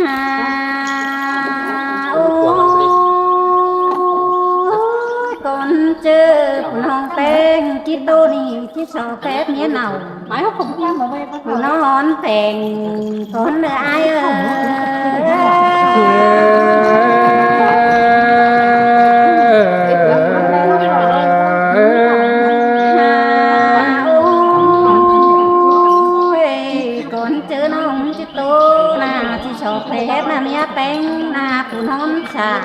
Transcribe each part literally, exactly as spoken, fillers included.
Hả, ôi, con chứ phủ nong peng, chứ tô nị, chứ sổ phép nghĩa nào. Phủ nong hón peng, con nữa ai ơi. Hả, ôi, con chứ nong chứ tô nà, chứ sổ phép nà nghĩa peng nà phủ nong sản.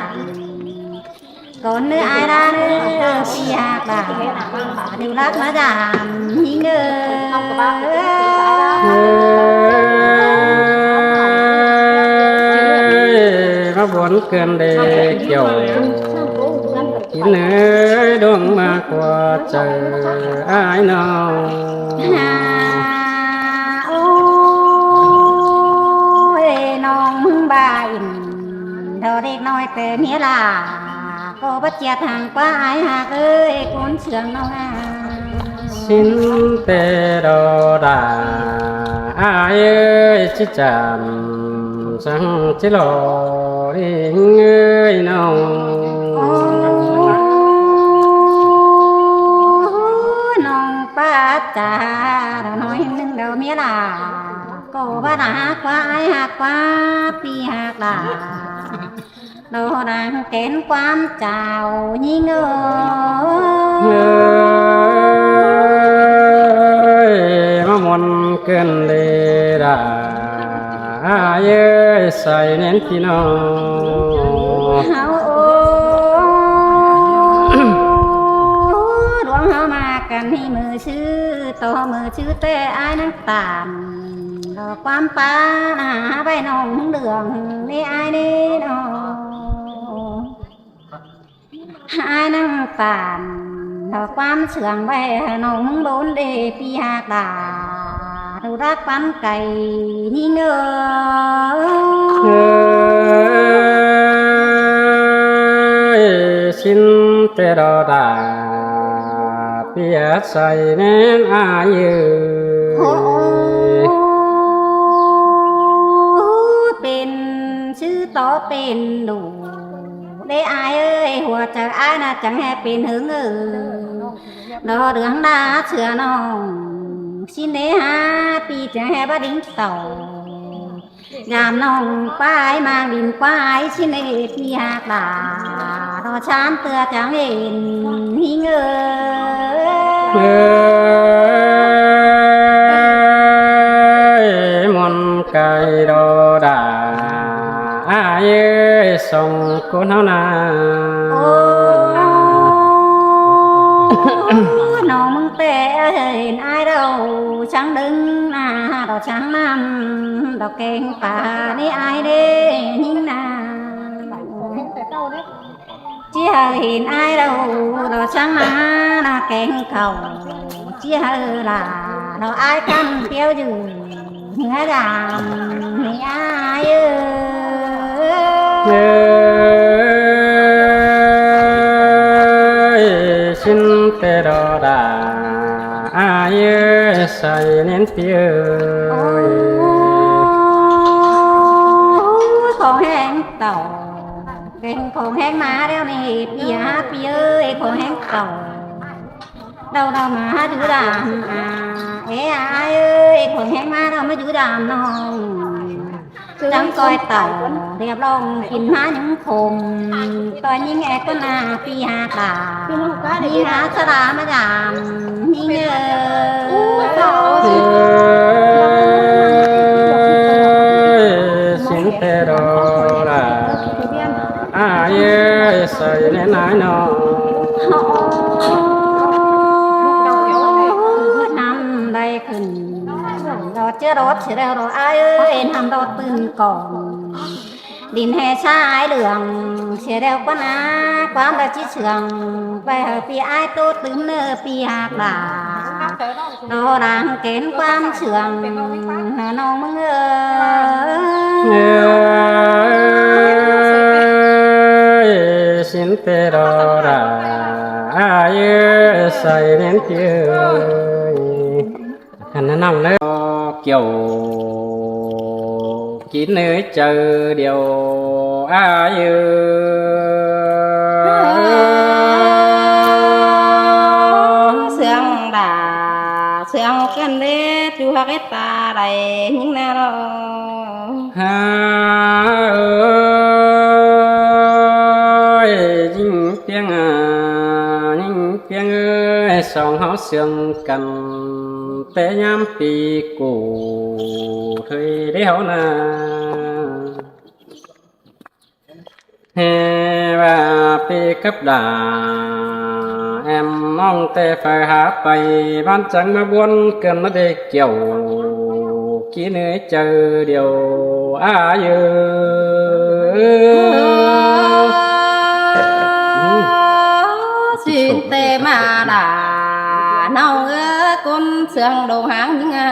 Con nữa ai ra nữa, si hạc bà, điều lắc nó giảm, hí ngơ. Ơi, má buôn cơn đê kiểu. Chín ơi, đuông mà qua chờ ai nào. Hả, ôi, nong mưng bà ỉn, thọ đếc nói tơ nghĩa là. Cô bắt chia thằng quá ai hạc ơi, cuốn sướng nong à. Xin tê đô đà, ai ơi, chứ chăm săng chứ lô đi ơi nong. Ôi, nong pa cha, nói nưng đâu nghĩa là. Cô bắt hạc quá ai hạc quá, pi hạc là. Đồ đang kén quán chào nhí ngơ. Ơi, má muôn cơn lê đà. Ai ơi, say nên khi nó. Háo ô. Đuông háo mà cần hi mơ sư, tô mơ sư tê ai năng tản. Lo quán pa nà, bay nong đường, nê ai nê nó. Ai năng tản, lo quán sướng bay nong bốn đê pi hạc đà. Đồ rác quán cày, nhí ngơ. Ơi, xin tê đô đà. Pia say nên ai ơi. Hô, pên sư tó pên đủ. Để ai ơi, hùa chào ai nà chẳng hề pên hứng ơi. Đó đường đã sửa nòng. Xin để hả, pi chẳng hề bắt đính tàu. Dàm nong pái mang đin pái xin ê pi hạc đà. Đó chán tưa chán ên hí ngơ. Ơi, môn cài đồ đà. Ai ơi, sông cú nó nà. Ô, nong mưng pê ơi, ai đâu, chán đứng nà, đó chán nằm, đó kênh Pá ni ai đê nhìn nà. Chỉ hơi hin ai đâu, đó sáng má nó kén cầu. Chỉ hơi là nó ai căm kéo dừng, hứa làm ni ai ơi. Ơi, xin tê đó đã, ai ơi, say nên pi ơi. Ôi, con hẹn tàu. Keng khong heng má đeo nê, pi há pi ơi, khong heng cầu. Đâu đâu má há dú đàm à, ê à ai ơi, khong heng má đâu má dú đàm nong. Chắng coi tàu, đẹp lòng, kín má những khùng. Coi những e con à, pi há đà. Pi há sa đà má đàm, những ơi. Ơi, xin tê đô đà. Ai ơi, say nên ai nó. Năm đây khửn, đó chưa đốt sẽ đeo đó ai ơi, năm đóตื่น còn. Đin hè xa ai đường, sẽ đeo quán á, quán đã chí sướng, bài hợp pi ai tô tứm nơ pi hạc đà. Nó đang kén quán sướng, nó mưng ơi. Ơi, xin tê đô đà, ai ơi, say nên pi ơi. Khăn nó nòng đấy. Kiểu Kí nới chaư điêu ai ư. Sương đả, sương cơn đế, chu hắc ết ta đảy, những na lo. Ha ơi, những tiếng à, những tiếng ơi, song háo sương cần, té nhắm pi củ, thuê đế háo na. Hê ꞌva pi cắp đả, em ꞌnọng ꞌtẹ phải hák pay, ꞌván chắng ꞌmá ꞌbuôn cơn ꞌmá đê kiẻo, kí nới chaư điêu ai ư. Xin ꞌtẹ ꞌmá đả, ꞌnọng ơi, ꞌcốn sương đô háng những a.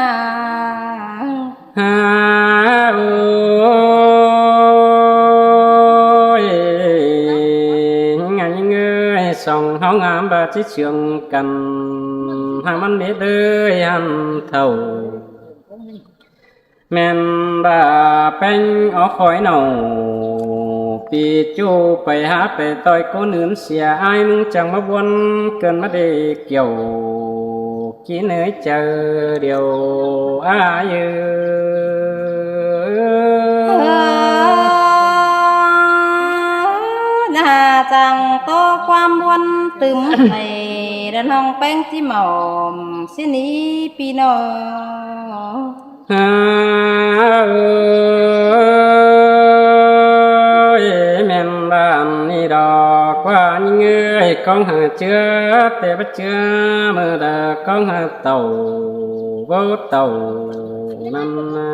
Ha ơi, những a, những ơi, song háo ngắm ꞌva ꞌchí sương căn, hăng ꞌmắn mết đới hăn thảu. ꞌMen ꞌva ꞌpéng ók khói nảu, pi ꞌchu pay hák pay ꞌtoi ꞌcốn ứn sia, ai ꞌmứng chắng ꞌmá ꞌbuôn cơn ꞌmá đê kiẻo, kí nới chaư điêu ai ư. Nhà chàng ꞌtố ꞌquám ꞌbuôn tứm đảy, đa ꞌnọng ꞌpéng ꞌchí mỏm, xin ý pi nô. Ha ơi, ꞌmen ꞌva ꞌnị đo ꞌquá, những ơi, ꞌcóng hảư ꞌchưa, ꞌtẹ báu ꞌchưa, ꞌmự đa ꞌcóng hảư tảu, báu tảu ꞌnặn na.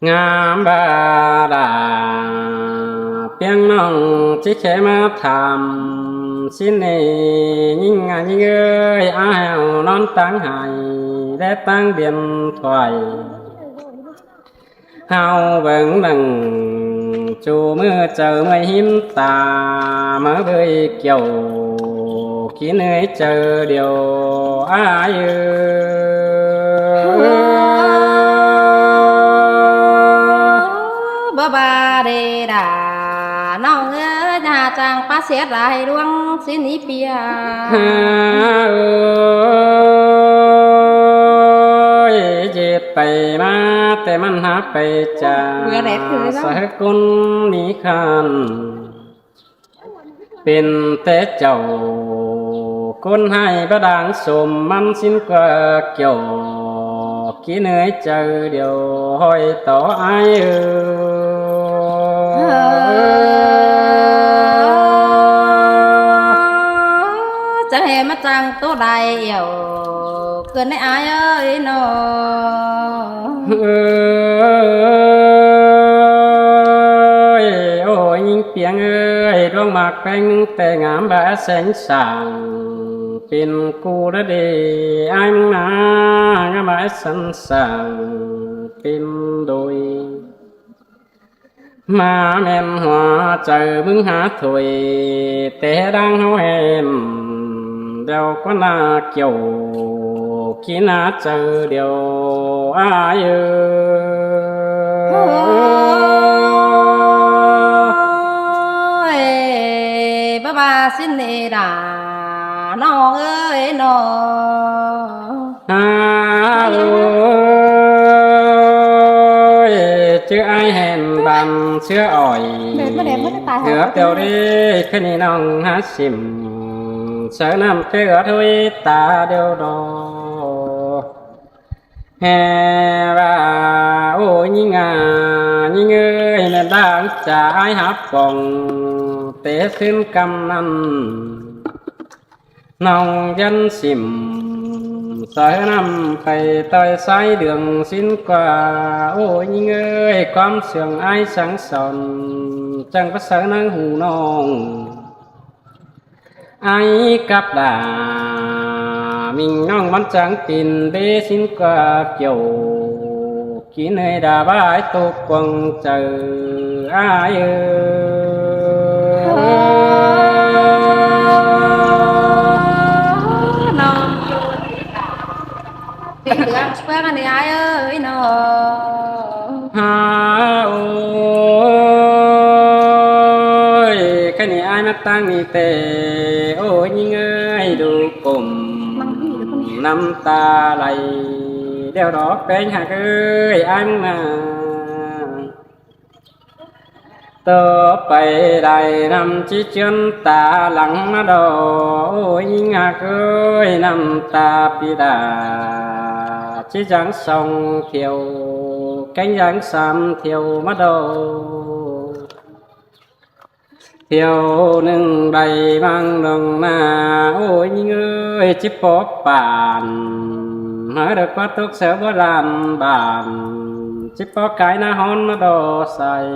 Ngắm ꞌva đả, ꞌpiếng ꞌnọng ꞌchí khé ꞌmá tham, xin ꞌnị, những a, những ơi, ai hảư ꞌnón ꞌtáng hải, đé ꞌtáng điện thoại. Háo bớng đẳng, chu ꞌmự chaư ꞌmự hím ta, ꞌmá bới kiẻo, kí nới chaư điêu ai ư. Báu ꞌva đê đả, ꞌnọng ơi, nhà chàng ꞌpá siết lai ꞌluống, xin ý pi a. Ha ơi, ꞌdệt pay ꞌmá, ꞌtẹ ꞌmắn hák pay chả, ꞌmưa đét thứ lắm. Sa hớc ꞌcốn ꞌmí khăn. Pên té chảu ꞌcốn ꞌhại báu đang sôm, ꞌmắn ꞌsịn ꞌquá kiẻo, kí nới chaư điêu ꞌhọi tó ai ư. Chắng hê ꞌmá chắng ꞌtố đai yẻo, cơn ꞌnị ai ơi nô. Ơi, ôi, ꞌnhính piêng ơi, ꞌluống ꞌmặc ꞌpéng ꞌtẹ ngắm ꞌva seng sảng, pên ꞌcu đá đê, ai ꞌmứng ná, ngắm ꞌva sẵn sàng, pên đôi. ꞌMá ꞌmen hua chaư ꞌmứng hák thôi, té đang ꞌháu hên, đeo ꞌquá ꞌna kiẻo, kí ꞌná chaư điêu ai ư. Ôi, báu ꞌva ꞌsịn ꞌnị đả, ꞌnọng ơi nô. Ha ơi, ꞌchư ai hên ban ꞌsứa ỏi. Ướt teo đê, khá ꞌnị ꞌnọng hák sỉm. Sáư ꞌnặm ꞌtẹ ướt ꞌhới ta điêu đo. Hê ꞌva, ôi, ꞌnhính a, ꞌnhính ơi, ꞌmen đang chả ai hák pong, té ꞌsịn ꞌcắm ꞌnặn. ꞌNọng dăn sỉm, sáư ꞌnặm pay ꞌtoi sái đường ꞌsịn ꞌquá. Ôi, ꞌnhính ơi, ꞌquám sương ai sáng son, chắng báu sáư ꞌnáng ꞌhụ ꞌnọng. Ai cắp đả, ꞌminh ꞌnọng ꞌmắn chắng pên bế ꞌsịn ꞌquá kiẻo, kí ꞌnị đả bái tô quăng chaư ai ư. Nô. Pên ꞌlưới ꞌquá ꞌnị ai ơi nô. Ôi, cái này ai mắc tang nị tê, ôi, nhính ơi, đu cùm năm ta lạy, đeo đó pén hạc ơi, ai mắc mà. Tớ pay đài năm chí chuyến ta lắng mà đổ, ôi, nhính hạc ơi, năm ta pi đà, chí giáng sông thiêu, cánh giáng sam thiêu mà đổ. Thiêu nưng đài mang đồng mà, ôi, nhính ơi, chí bóp bản, hới được bóp túc xéo bóp làm bản, chí bóp cái ná hón nó đổ xài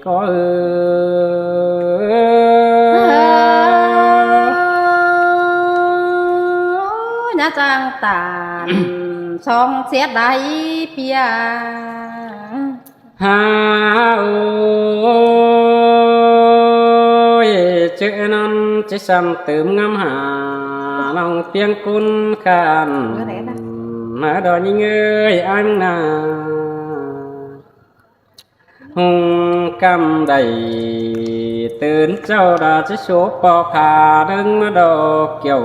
có ư. Nhá trang tản, song xiết đáy pia. Ha ôi, chữ non chữ săm tứm ngắm hà, lòng piêng cún khan, mà đó những ơi anh nà. Hùng căm đẩy, tớn châu đã chữ số bọc hà, đừng mà đó kiểu.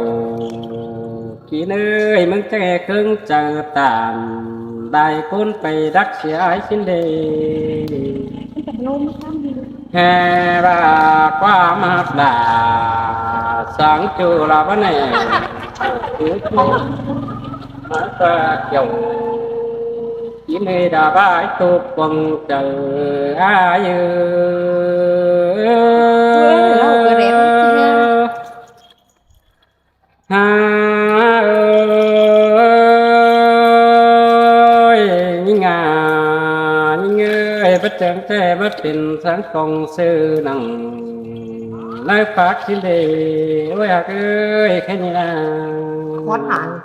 Ký nơi mưng chăng e khương chăng tàn, đài cốn pay đắc xìa ái xin đề. Hè bà qua mà hạp đà, sáng chu là bá này. Cứ chu mà qua kiểu. Ký nơi đã bá ái tô quăng chờ ai ư. Ha ơi, nhính à, nhính ơi, bất chợt thế bất tình sáng công sư nặng. Nói phát xin đi, ôi hạc ơi, khẽ nhẹ. Khót hẳn.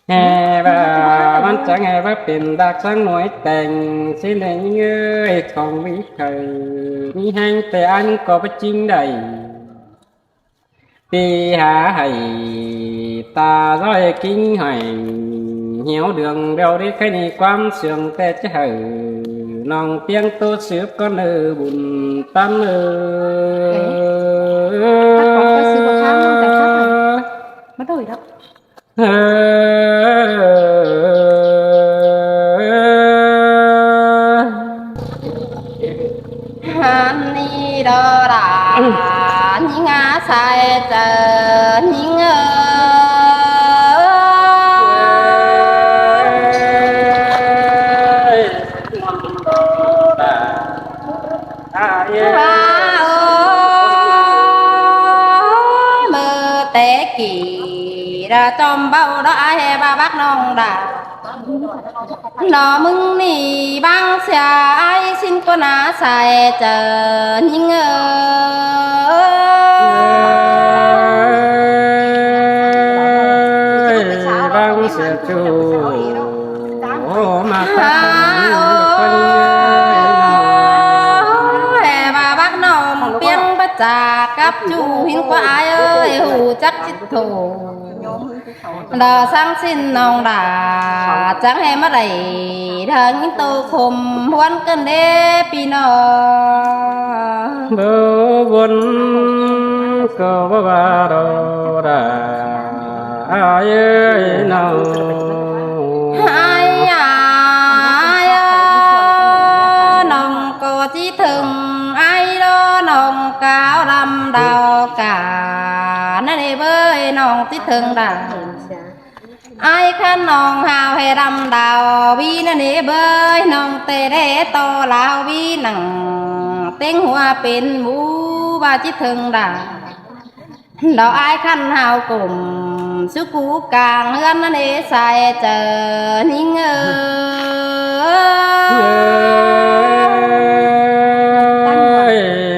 Hè bà, văn trắng hè bác tình đạc sáng nổi tình, xin đi nhính ơi, không bị khởi, mi hanh tệ anh có bất chính đẩy. Ti hả hầy ta dõi kinh hỏi, hiếu đường đeo đi khai ni quám sương tê chứ hở, nòng piêng tô sướp con ư bùn tắm ư. Ê, tắt bóng quay xứ có khác không? Cái khác này. Bắt đầu rồi đó. Hăn ni đó là những ngã sai, giờ những ơi. Ôi, mơ té kỷ ra tóm bao đó ai hè ba bác nòng đà. Nó mưng nỉ băng xe ai xin con á sai, giờ những ơi. Băng xe chu. Ôi, mà ta ơi, bà bác nòng piêng bà chả cắp chu hin qua ai ơi, hù chắc chít thổ. Đò sáng xin nòng đà, chẳng hề mất đẩy, đờ những tô khôm, huấn cơn đế pi nò. Bơ buôn cơ bơ ba đô đà. Ai ơi nòng. Ai, ai, ai, nòng có chí thương, ai đó nòng cáo đăm đào cả. Nó đi bơi nòng chí thương đà. Ai khăn nòng hào hè đăm đào, bi nó đi bơi nòng tê đế to lao bi nặng. Tiếng hoa pin mũ ba chí thương đà. Đó ai khăn hào cùm, sư cú càng hươn nê sai, chớ nhính ơi.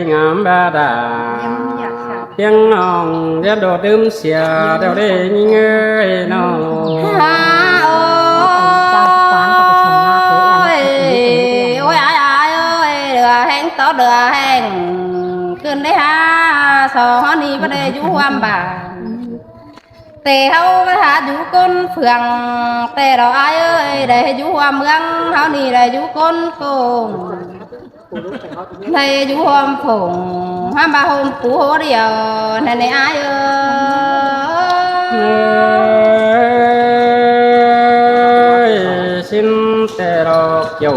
Ngắm ba đà. Tiếng nòng, tiếng đồ đứm xìa, đâu đi nhính ơi nòng. Ha, ôi, ôi, ai, ai, ơi, lửa hẹn, tó lửa hẹn. Cơn đế ha, so hó ni bá đế dú huam bà. Té ꞌháu ꞌmá hák dú ꞌcốn phượng, té lo ai ơi, đảy dú ꞌhuôm ꞌmướng, ꞌháu ꞌnị đảy dú ꞌcốn ꞌcốn. Đảy dú ꞌhuôm phủng, ꞌhăm ꞌva ꞌhôm pú hố điêu, ꞌnặn ꞌnị ai ơi. Ơi, ꞌsịn té lo kiẻo,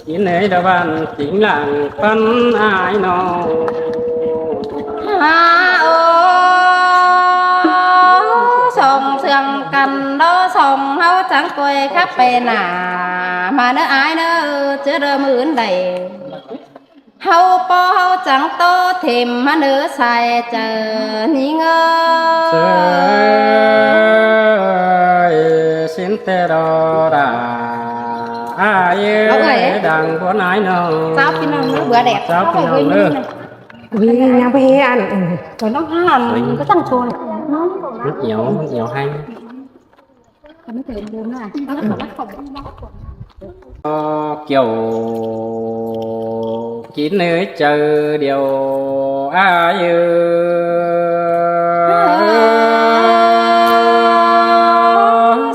kin ơi, đa ꞌván chính làng ꞌpắn ai ꞌnọ. Ha, ô, song sương căn đó song ꞌháu chắng ꞌcoi khắp pê nả. ꞌMá ꞌnớ ai ꞌnớ, ꞌchớ đơ mưn đảy. ꞌHáu ꞌpo ꞌháu chắng tó thêm ꞌmá ꞌnớ sai chaư ꞌnhính ơi. Ơi, ꞌsịn té lo đa. Ai ơi, đang buôn ai ꞌnọ. Chào ꞌpi ꞌnọng ꞌnớ, bữa đẹp. Chào ꞌpi ꞌnọng ꞌnớ. Ui, nhang ꞌpé ăn. Có nó hàn, có tăng chua. Nước nhiều, nước nhiều hay. Có nó thể buồn à. Kiẻo kin ơi, chaư điêu ai ơi.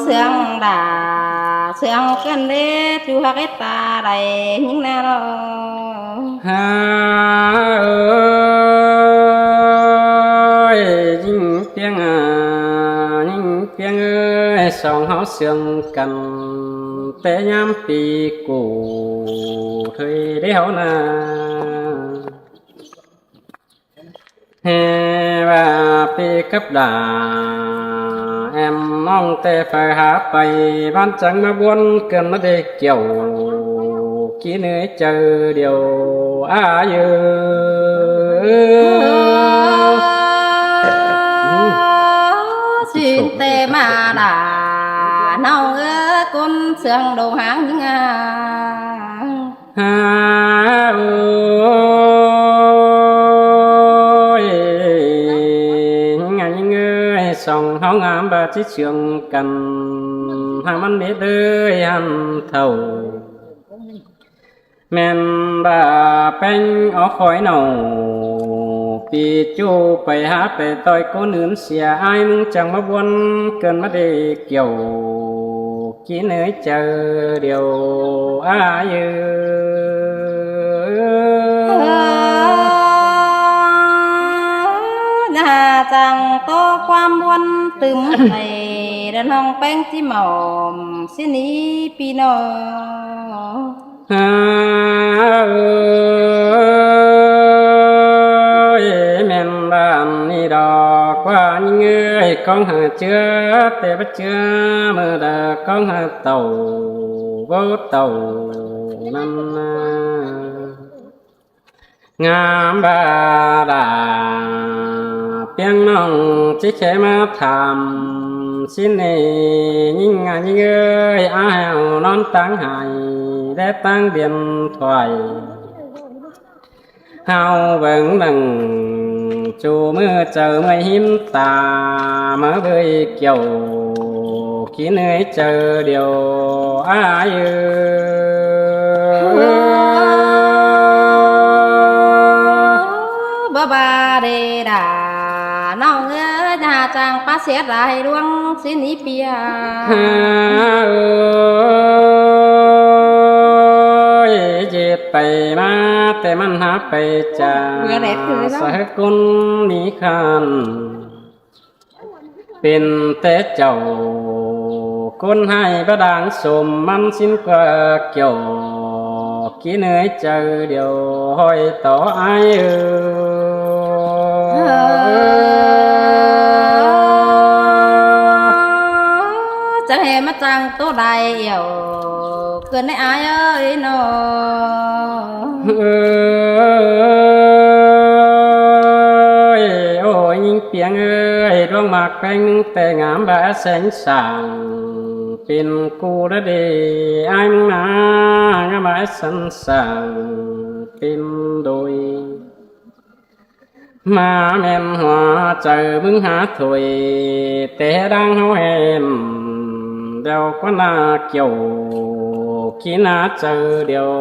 Sương đa, sương căn đế, ꞌchu hák ết ta đảy ꞌnhính ꞌna lo. Ha ơi, ꞌnhính ꞌpiếng à, ꞌnhính ꞌpiếng ơi, song ꞌháu sương căn té ꞌnhám pi củ thuê đế ꞌháu ꞌna. Hê ꞌva pi cắp đa, em ꞌnọng té phải hák pay, ꞌván chắng ꞌmá buôn ꞌcợn ꞌmá đê kiẻo, kin ơi, chaư điêu ai ơi. Xin té ꞌmá đa, ꞌnọng ơi, ꞌcốn sương đô háng ꞌnhính à. Ha ơi, ꞌnhính à, ꞌnhính ơi, song ꞌháu ꞌngám ꞌva ꞌchí sương căn, hák ꞌmắn mết ơi hăn thảu. ꞌMen ꞌva ꞌpéng ók khói ꞌnọ, pi ꞌchu pay hák pay ꞌtoi ꞌcốn ứn sia, ai ꞌmứng chắng ꞌmá buôn ꞌcợn ꞌmá đê kiẻo, kin ơi, chaư điêu ai ơi. Nhà chàng ꞌtố ꞌquám buôn tứm đảy, đa ꞌnọng ꞌpéng ꞌchí mỏm, ꞌsịn ꞌnị ꞌpi ꞌnọng. Ơi, ꞌmen ꞌva ꞌnị đo ꞌquá ꞌnhính ơi, ꞌcóng hảư ꞌchưa té báu ꞌchưa, ꞌmự đa ꞌcóng hảư tảu, báu tảu ꞌnặn ꞌna. ꞌNgám ꞌva đa, ꞌpiếng ꞌnọng ꞌchí khé ꞌmá tham, ꞌsịn ꞌnị ꞌnhính à, ꞌnhính ơi, ai ꞌháu ꞌnón ꞌtáng hảy, đé ꞌtáng điện thoại. ꞌHáu bớng nẳng ꞌchu ꞌmự chaư ꞌmưa hím ta, ꞌmá bới kiẻo, kin ơi, chaư điêu ai ơi. Báu ꞌva đê đa, ꞌnọng ơi, nhà chàng ꞌpá siết đa hảư ꞌluống ꞌsịn ꞌnị ꞌpi à. Ơi, ꞌdệt pay ꞌmá té ꞌmắn hák pay chả, bữa đẹp thế đó. Sa hớc ꞌcốn ꞌmí khăn. Pên té chảu ꞌcốn ꞌhại báu đang sôm, ꞌmắn ꞌsịn ꞌquá kiẻo, kin ơi, chaư điêu ꞌhọi tó ai ơi. Chắng hê ꞌmá chắng ꞌtố đai yẻo, ꞌcợn ꞌnị ai ơi ꞌnọ. Ơi, ôi ꞌnhính ꞌpiếng ơi, ꞌluống ꞌmặc ꞌpéng té ꞌngám ꞌva seng sảng, pên ꞌcu đá đê, ai ꞌmứng ꞌná, ꞌngám ꞌva sẵn sàng, pên đôi. ꞌMá ꞌmen hua chaư ꞌmứng hák thôi, té đang ꞌháu hên, đeo ꞌquá ꞌna kiẻo, kin ꞌna chaư điêu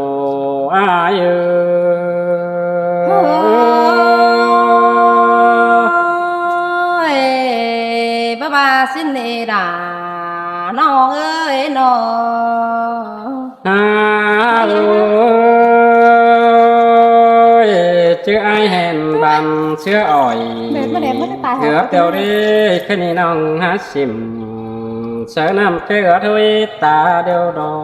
ai ơi. Ôi, đa ꞌnọng ơi ꞌnọ. À, ôi, chứ ai hẹn bàn xưa ỏi. Mệt quá, đẹp quá, cái tài hả? Ướp tiêu đi, khi ni ꞌnọng há sỉm. Sớ năm cái ướp thôi ta đều đó.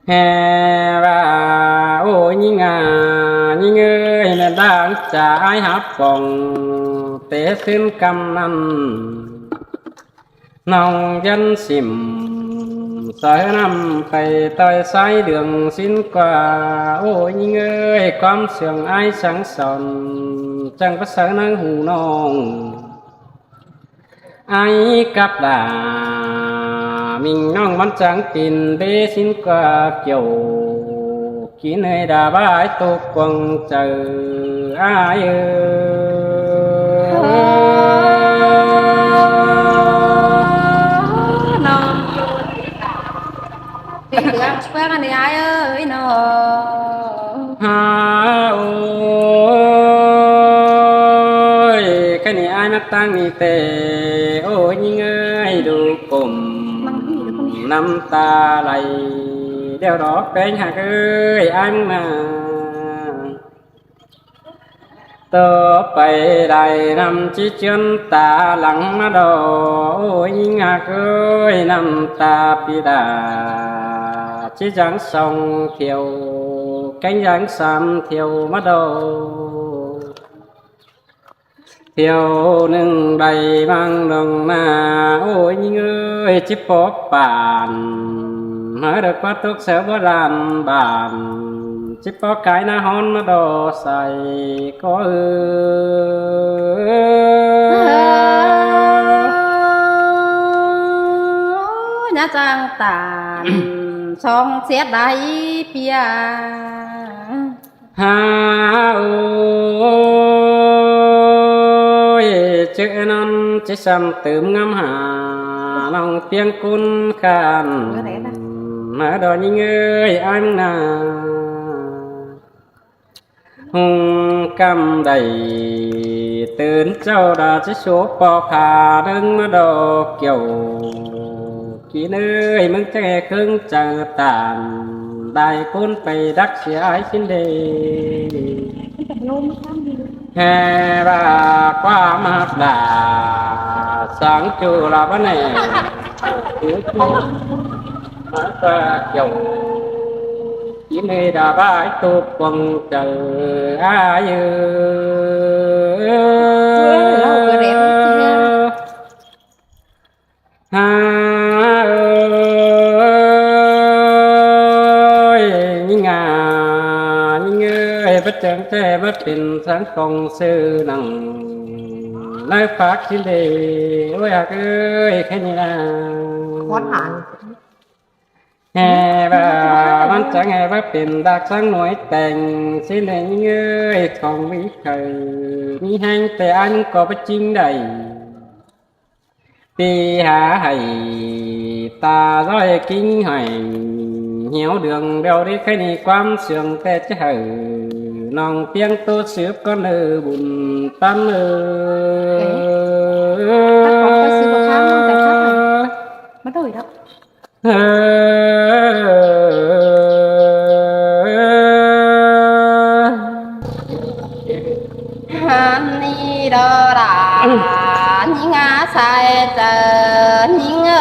Hè và ôi, ꞌnhính à, ꞌnhính ơi, nên đang trả ai há phòng. Té xuyên căm năm. ꞌNọng dân sỉm, sớ năm phải tơi sai đường xin qua. Ôi, ꞌnhính ơi, quám sương ai sáng son, chắng bắt sớ năng hủ ꞌnọng. Ai cắp đa, ꞌminh ꞌnọng ꞌmắn chắng pin bê xin qua kiu. Ký nơi đa bái tô quăng chư ai ơi. Nó. Pin bướng bướng ăn đi ai ơi nó. Há ôi, cái ni ai mắc tăng ni tê. Ôi, ꞌnhính ơi, đu cùm. Năm ta lay. Đeo đó pén hạc ơi, ai mắc mà. Tô pay đai năm ꞌchí chuyến ta lăng ꞌmá đô. Ôi, ꞌnhính hạc ơi, năm ta pi đa. ꞌChí dáng song thiêu, kéng dáng sam thiêu ꞌmá đô. Thiêu ꞌnưng đay ꞌmáng ꞌnọng ꞌna, ôi, ꞌnhính ơi, ꞌchí pó pản. Hớ đa ꞌquá tốc sớ bó ꞌlan bản. ꞌChí pó cái ꞌná hón ꞌmá đô sai có ư. Nhá chang tản, song siết đay pia. Há ôi, chớ ꞌnón ꞌchí sam tứm ngắm hả, ꞌnọng piếng cún khan. Há đo ꞌnhính ơi, ai mắc ꞌna. Hung căm đảy tứn ꞌchạu đa ꞌchí số pó khả ꞌnưng ꞌmá đô kiu. Ký nơi ꞌmướng chắng ꞌhê khớng chaư tản, đai cốn pay đắc sia ai xin đê. Hè và ꞌquá mắc đa, sáng chu là bá nè. Ư chu, mắc ꞌquá kiu. Ký nơi đa bái tô quăng chaư ai ơi. Há ơi, ꞌnhính à, ꞌnhính ơi, bắt chắng chê, bắt pên sáng công sư nẳng. Nói phát xin đi, ôi hạc ơi, cái ni là. Khốn nạn. Hè và ꞌmắn chắng hè, bắt pên đak sáng nổi tèng, xin đi ꞌnhính ơi, không bị khởi, mi hang tê anh có bắt chính đảy. Ti hả hảy ta dõi kinh hoành, hiếu đường đeo đi cái ni quám sương tê chứ hở. Nòng piếng tô sướp con ơ bùn tăn ơ. Ê, tắt bóng quay xứ của Khang, không phải Khang này. Bắt đầu rồi đó. Hăn ni đo đa, ꞌnhính á sai chaư ꞌnhính ơi.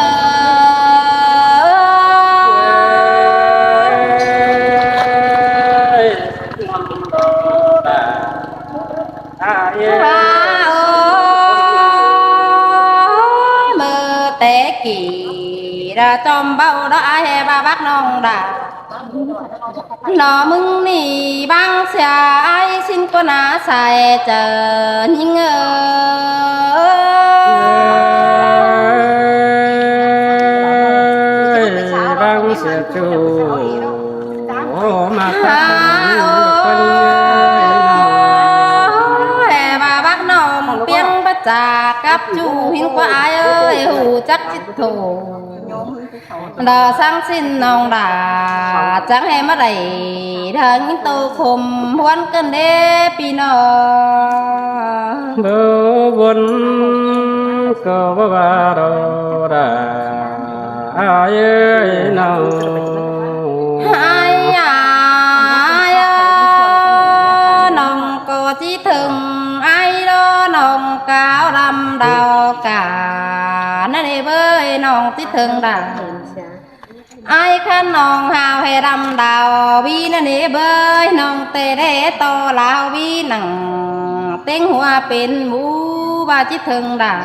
Há ơi, ꞌmự té kỉ đa chom báu đó ai hè ba bác ꞌnọng đa. Nó ꞌmứng ni bang sia ai xin con á sai chaư ꞌnhính ơi. Bang sia chu. Ô, mà há ơi, hè ba bác ꞌnọng piếng bắt chả cắp chu hin ꞌquá ai ơi, hủ chắc chít thổ. Đa sáng xin ꞌnọng đa, chắng hè ꞌmá đảy, đa ꞌnhính tô khôm, huôn cơn đế pi ꞌnọ. Bơ huôn Cô bố ba đô đà. Ai ơi nông. Ai à, ai à, nông cô chỉ thương ai đó, nông cáo đăm đào cả. Nè nè bơi nông chỉ thương đà. Ai khăn nông hào hè đăm đào bi nè nè bơi nông tê đê tô lao bi nặng. Tiếng hoa pên mũ ba chỉ thương đà.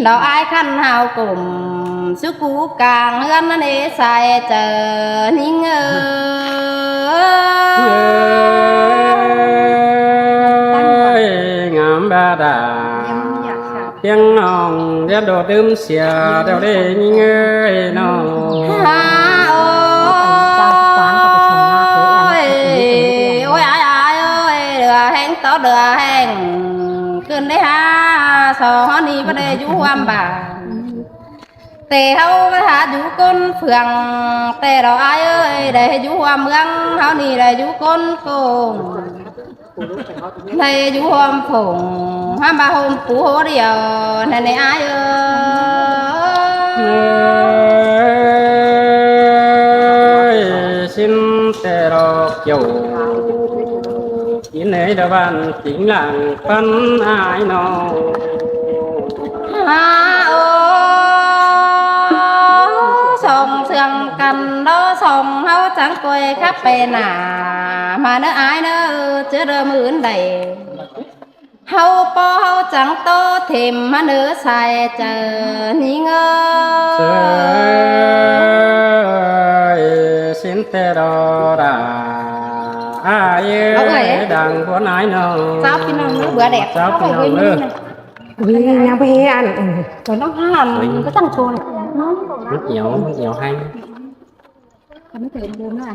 Đó ai khăn hào cùm, sư cú càng hươn năn ế sai chơ nhính ơi. Ơi, ngắm ba đà. Tiếng nòng, điên đồ đứm xìa, đều đi nhính ơi, nòng. Ha, ôi, ôi, ai, ai, ơi, đứa hẹn, tó đứa hẹn. Cơn đế ha, so hó ni bá đế dú huam bà. Tê háo bá há dú cốn phường, tê đó ai ơi, đế dú huam ương, hó ni đế dú cốn côn. Đế dú huam phủng, hám bá hôm pú hố điêu, nè nè ai ơi. Ơi, xin tê đó kiểu. Ín ơi đa ban chính làng phân ai nô. Ha ô, sông sương căn đó sông háo trắng quê khắp bề nà. Mà nớ ai nớ chứa đơ mươn đầy. Háo po háo trắng tô thêm mà nớ sai chơ nhí ngơ. Ơi, xin tê đó đà. Ai ơi, đang buôn ai nô. Chào phi nông nữa, bữa đẹp. Chào phi nông nữa. Ui, nhang bê ăn. Rồi nó hàn, có tăng cồn. Nước nhiều, nước nhiều hay. Còn nó thử bùn nữa à?